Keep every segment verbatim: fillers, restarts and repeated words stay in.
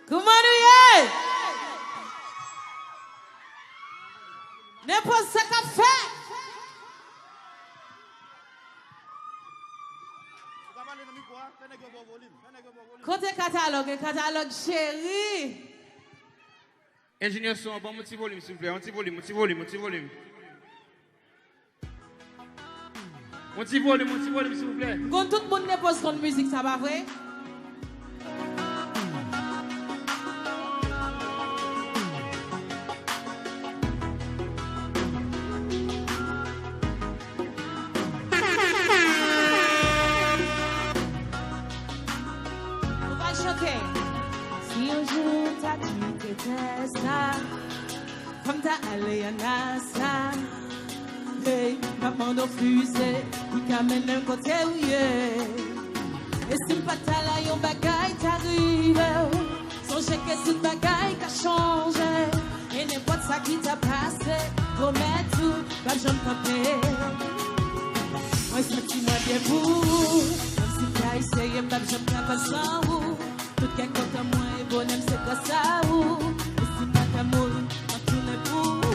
Kouman nou ye? Nenpòt sa k ap fèt. Ou ka pale nan mikwo a, fè nèg yo ba w volim, fè nèg yo ba w volim. Kote katalòg, e katalòg cheri? Enjenyè son, ban m yon ti volim, silvouplè. Yon ti volim, yon ti volim, yon ti volim. Yon ti volim, yon ti volim, silvouplè. M konn tout moun nenpòt konn mizik sa, pa vre? Nou pral chante. Si yon jou w ta kite tè sa, fò m ta ale a NASA. Hey, m ap mande w fize ki ka mennen m kote w ye. E si m pa ta la, yon bagay ta rive w. Sonje ke tout bagay ka chanje. E nenpòt sa ki ta pase, pwomèt ou, p ap janm kanpe. Mwen santi mwen byen pou ou. Menm si m ta eseye, m p ap janm kapab san ou. Tout kè kontan mwen e bonè m se gras a ou. E si m pa ta mouri, m ap tounen pou ou.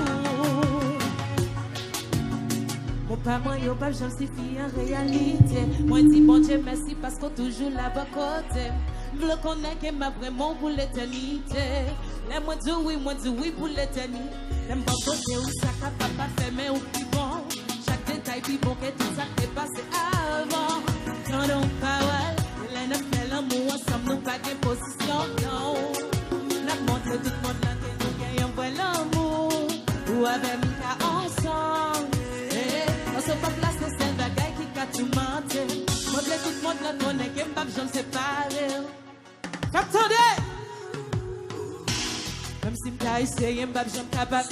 Mo pa mwen yo p ap janm sifi an reyalite. Mwen di Bondye mèsi paske w toujou la bò kote m. M vle w konnen ke m ap renmen w pou letènite. Lè mwen di w wi, mwen di w wi pou letènite. Lè m bò kote w, sa kapab pa fè, men ou pi bon. Chak detay pi bon ke tout sa k te pase avan. Tande yon pawòl, e lè n ap fè lanmou ansanm, nou pa gen pozisyon, non. N ap montre tout mond lan ke nou gen yon vrè lanmou. Ou avè m ka ansanm. Eh, paske w p ap la se sèl bagay ki ka toumante m. Mwen vle tout mond lan konnen ke m p ap janm separe w. N ap tande! Menm si m ta eseye, m p ap janm kapab.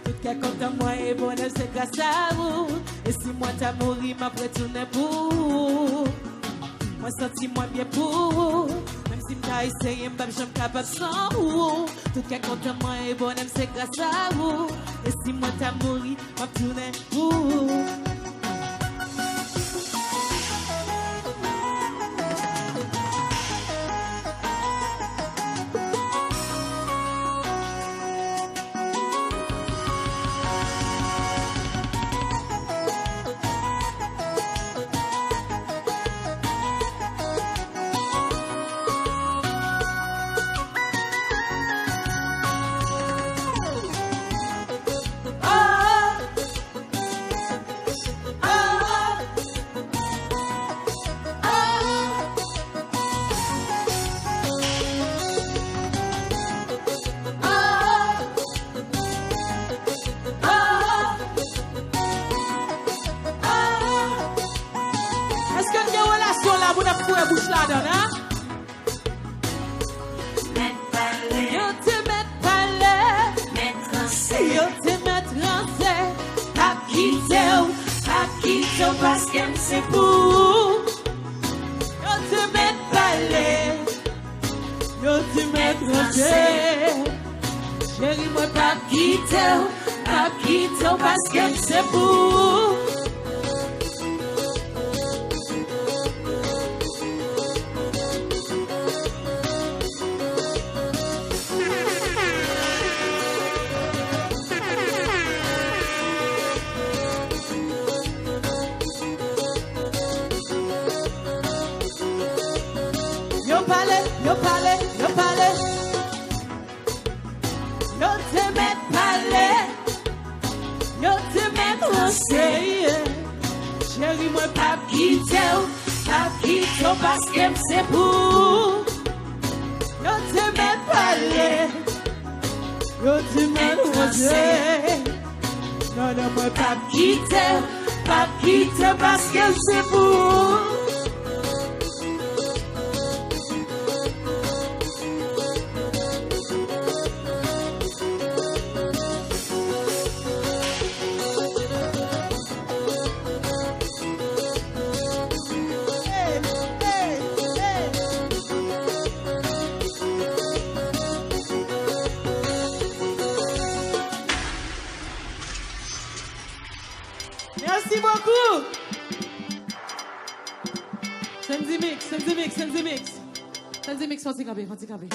Tout kè kontan mwen e bonè se gras a ou. E si mwen ta mouri, m ap retounen pou ou. Mwen santi mwen byen pou ou. Menm si m ta eseye, m p ap janm kapab san ou. Tout kè kontan mwen e bonè m se gras a ou. E si mwen ta mouri, m ap tounen pou ou. Èske n gen relasyon la pou n ap foure bouch ladan l, a? Mèt pale. Yo te mèt pale. Mèt ranse. Yo te mèt ranse. P ap kite w, p ap kite w paske m se pou ou. Yo te mèt pale. Yo te mèt ranse. Cheri mwen p ap kite w, p ap kite w paske m se pou ou. Yo pale, yo pale, yo pale. Yo te mèt pale. Yo te mèt ranse. Cheri mwen p ap kite w, p ap kite w paske m se pou ou. Yo te mèt pale. Yo te mèt ranse. Non, non, mwen p ap kite w, p ap kite w paske m se pou ou. Merci beaucoup. Sandy Mix, Sandy Mix, Sandy Mix. Tèl di miks, fò n ti kanpe, fò n ti kanpe.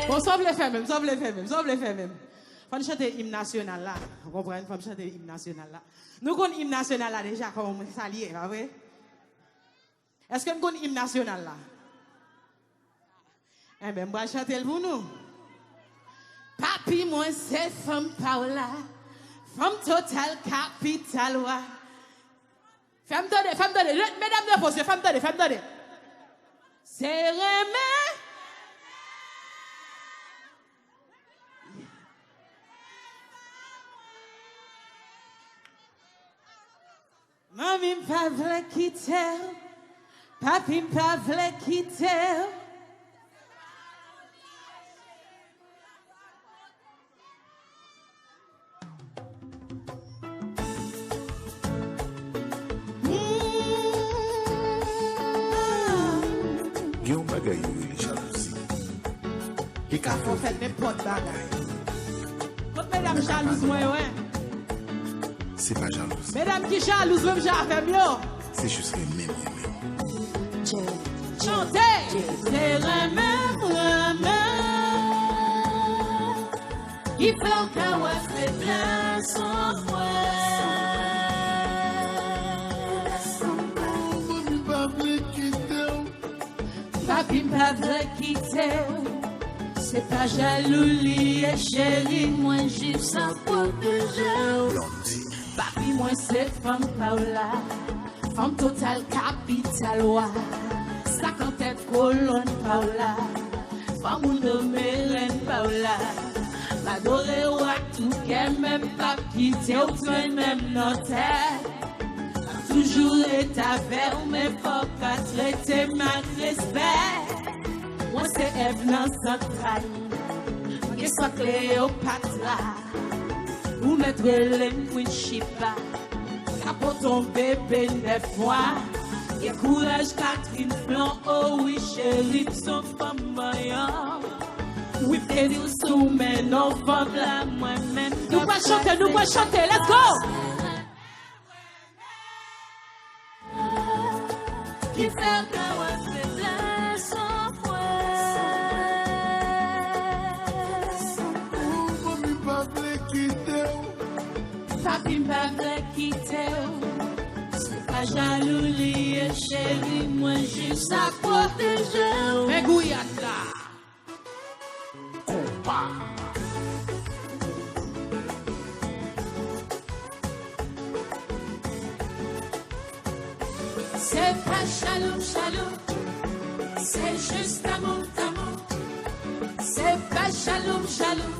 Bon, sa w vle fè menm, sa w vle fè menm, sa w vle fè menm. Fò n chante im nasyonal la. Ou konprann? Fò n chante im nasyonal la. Nou konn im nasyonal la deja, kòman sa l ye, pa vre? Èske n konn im nasyonal la? Enben, m pral chante l pou nou. Papi mwen se fanm pa w la. Fanm total kapital wa. Fè m tande, fè m tande. Medam de fòs yo, fè m tande, fè m tande. Se renmen. Manmi m pa vle kite w. Papi m pa vle kite w. Gen yon bagay yo rele jalouzi. Li ka fè w fè nenpòt bagay. Kot medam jalouz mwen yo, en? Se pa jalouzi. Medam ki jalouz menm jan avè m yo. Se jis renmen m renmen w. Chante! Se renmen m renmen w ki fè w ka wè feblès an mwen. Manmi pa vle kite w. Papi m pa vle kite w. Se pa jalou li ye, cheri, mwen jis ap pwoteje w. Blondie. Papi mwen se fanm pa w la. Fanm total kapital wa. Sa k an tèt kolòn pa w la. Fanm ou nome rèn pa w la. M adore w ak tout kè, men m p ap kite w trennen m nan tè. M ap toujou ret avè w, men fò w ka trete m ak respè. Mwen se Èv nan zantray. Mwen gen san Kleopatra. Ou mèt rele m Queen Chipa. Ka pote yon bebe nèf mwa. Gen kouraj Catherine Flon, o wi cheri, m se yon fanm manyan. Wi, m te di w si w mennen yon fanm la, mwen menm. Nou pral chante, nou pral chante, let's go! Ki fè w ka wè feblès an mwen. Manmi pa vle kite w. Papi m pa vle kite w. Se pa jalou li ye, cheri, mwen jis ap pwoteje w. Men gouyad la. Konpa. Se pa jalou, jalou. Se jis damou, damou. Se pa jalou, jalou.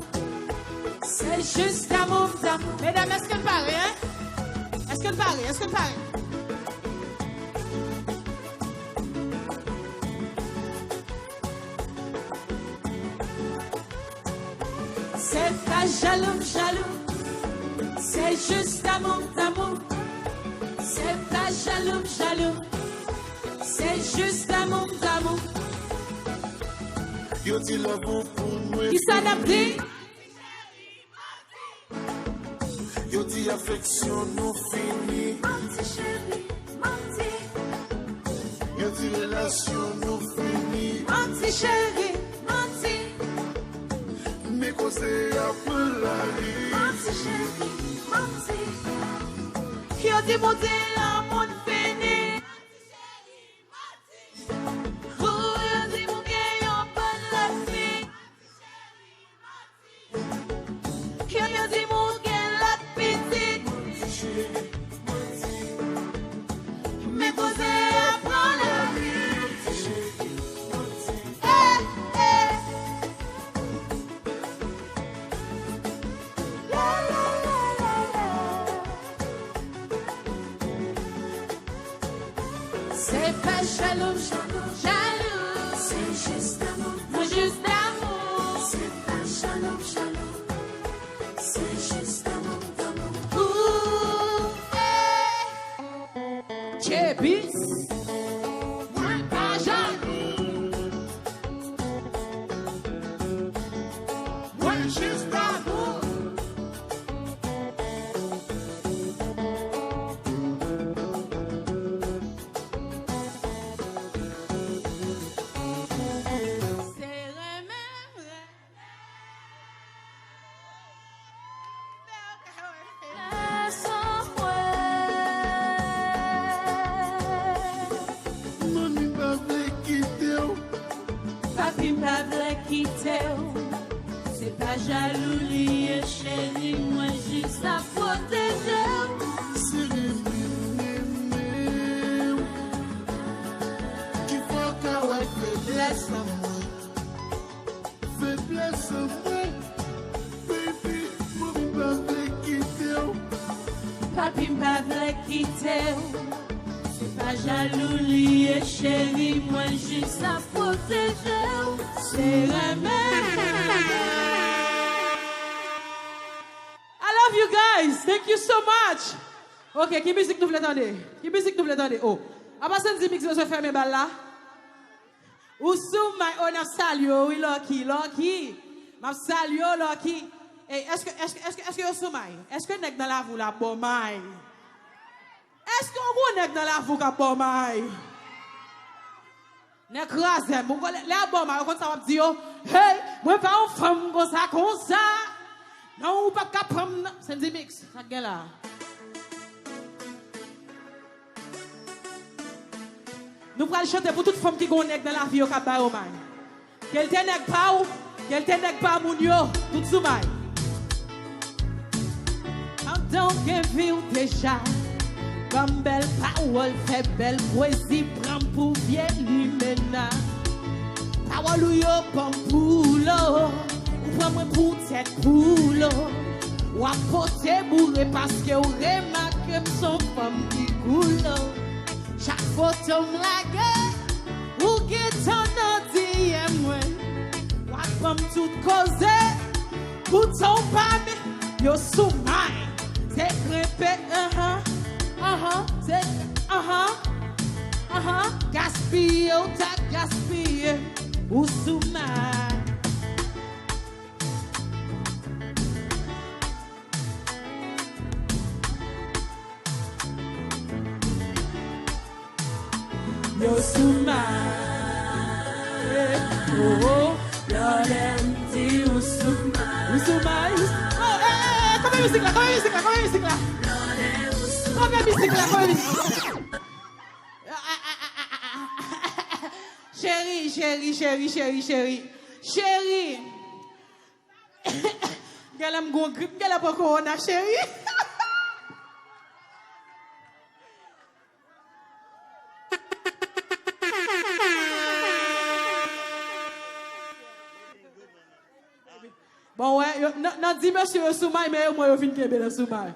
Se jis damou, damou. Medam, èske n pare, en? Èske n pare? Èske n pare? Se pa jalou m jalou, se jis damou m damou. Se pa jalou m jalou, se jis damou m damou. Yo di love ou pou mwen. Kisa n ap di? Yo di afeksyon nou fini. Manti cheri, manti. Yo di relasyon nou fini. Manti cheri, manti. Men koze a pran lari. Manti cheri, manti. Yo di moute lanmou n fini. Pou yo di m ou gen yon bann lòt fi. Pou yo di m ou gen lòt pitit. Men koze a pran lari. Eh, eh. Se pa jalou, jalou, jalou. Se jis damou, mwen jis damou. Se pa jalou, jalou. Se jis damou, damou. Ooh, eh. J B, mwen pa jalou. Mwen jis damou. Jalou li ye cheri, mwen jis ap pwoteje w. Se renmen, renmen w. Ki fè w ka wè feblès an mwen. Feblès an mwen. Baby, mwen pa vle kite w. Papi m pa vle kite w. Se pa jalou li ye cheri, mwen jis ap pwoteje w. Se renmen. I love you guys. Thank you so much. Ok, ki mizik nou vle tande? Ki mizik nou vle tande? Oh. Apa Sendy Mix bezwen fèmen bal la? Ou sou may, oh, n ap salye w, wi, Lucky, Lucky. M ap salye w, Lucky. Ey, èske, èske, èske, èske yo sou may? Èske nèg nan lavi w la ap ba w may? Èske w gon nèg nan lavi w k ap ba w may? Nèg kraze m. Ou konn lè, lè y ap ba w may, ou konn sa w ap di yo? Hey, mwen pa yon fanm konsa, konsa. Non, ou p ap ka pran m nan. Sendy Mix, sa k gen la? Nou pral chante pou tout fanm ki gon nèg nan lavi yo k ap ba yo may. Ke l te nèg pa w, ke l te nèg pa moun yo, tout sou may. Pandan w gen vi w deja, ban m bèl pawòl, fè bèl pwezi, pran m pou vye limena. Pawòl ou yo ban m pou lo, ou pran mwen pou tèt pou lo. W ap pote boure paske w remake m s on fanm ki koulo. Chak foto m lage, ou gentan nan D M mwen. W ap ban m tout koze, poutan w pa men yo sou may. Se grenpe, anhan, anhan, se, anhan, anhan. Gaspiye w ta gaspiye, ou sou may. Yo sou may. Oh, oh. Lòlè m di ou sou may. Ou sou may, ou sou may. Oh, eh, eh, eh, kanpe mizik la, kanpe mizik la, kanpe mizik la. Kanpe mizik la, kanpe mizik la. Cheri, cheri, cheri, cheri, cheri. Cheri. Genlè m gon grip, genlè pran kowona, cheri. Bon, wè, yo, nan, nan di mesye yo sou may, men yo, mwen, yo vin kenbe nan sou may.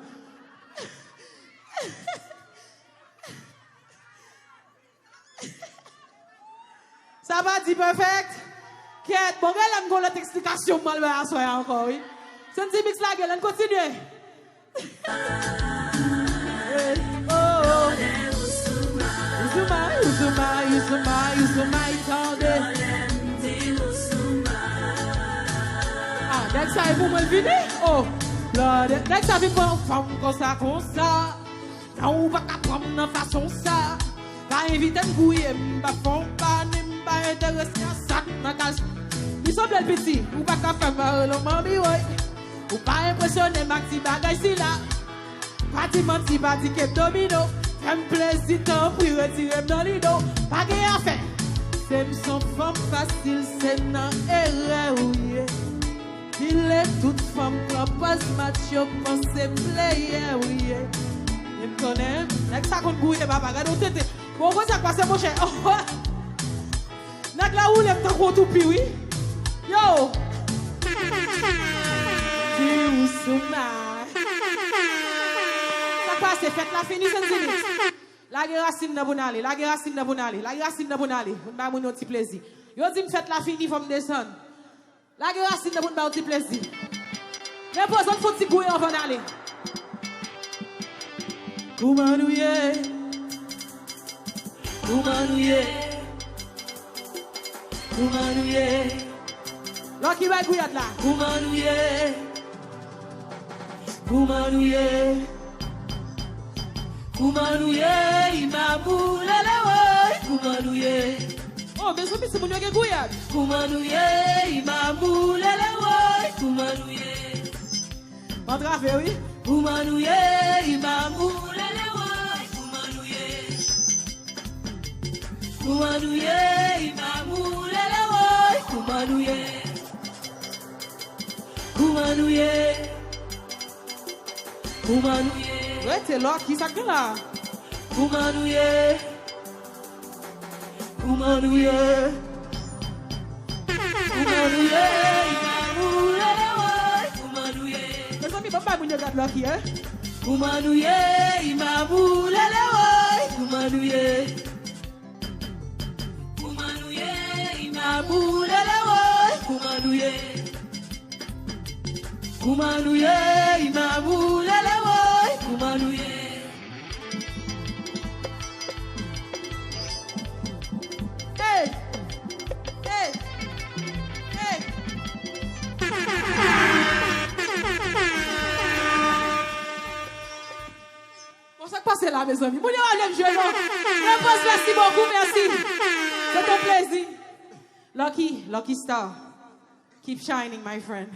Sa pa di perfect? Kèt, bon, gen lè m gon lòt eksplikasyon m pral bay aswè a ankò, wi. Sendy Mix lage l, ann kontinye. Hey, oh, oh. Ou sou may, ou sou may, ou sou may, ou sou may, tande. Ah, nèg sa e pou mwen l vini? Oh, Lord, nèg sa vin pran fanm konsa, konsa. Non, ou pa ka pran m nan fason sa. Pa envite m gouye, m pa fon pa ni m pa enterese a sa k nan kal. Li sanble l piti, ou pa ka fè m pa rele w manmi woy. Ou pa enpresyone m ak ti bagay sila. Pa di manti, pa di ke m domine w. Fè m plezi, tanpri, retire m nan lide w. Pa gen afè. Se m s on fanm fasil, se nan erè ou ye. Pile tout fanm pran pòz match yo panse player ou ye. E m konnen, nèg sa konn gouye papa, gade yon tete. Bon, konn sa k pase monchè. Nèg la woule m tankou yon toupi wi. Yo. Di ou sou may. Sa k pase, fèt la fini, Sendy Mix. Lage rasin nan pou n ale, lage rasin nan pou n ale, lage rasin nan pou n ale. Pou n bay moun yon ti plezi. Yo di m fèt la fini, fò m desann. Lage rasin nan pou n ba w ti plezi. Men poze n fon ti gouye anvan n ale. Kouman nou ye? Kouman nou ye? Kouman nou ye? Lucky bay gouyad la. Kouman nou ye? Kouman nou ye? Kouman nou ye? Imamou lele woy. Kouman nou ye? Oh, mezanmi, timoun yo gen gouyad. Kouman nou ye, Imamou lele woy? Kouman nou ye? Antrave, wi. Kouman nou ye, Imamou lele woy? Kouman nou ye? Kouman nou ye, Imamou lele woy? Kouman nou ye? nou ye? Kouman nou ye? Rete Lucky, sa k gen la? Kouman nou ye? Kouman nou ye? Kouman nou ye? Imamou, lele woy. Kouman nou ye? Mezanmi, ban m bay moun yo gad Lucky, eh. Kouman nou ye? Imamou, lele woy. Kouman nou ye? Kouman nou ye? Imamou, lele woy. Kouman nou ye? Kouman nou ye? Imamou, lele woy. Kouman nou ye? Hey! Hey! Hey! Bon, sa k pase la, mezanmi? Moun yo ale m jwe non. Repose, merci beaucoup, merci. Se te yon plezi. Lucky, Lucky Star. Keep shining, my friend.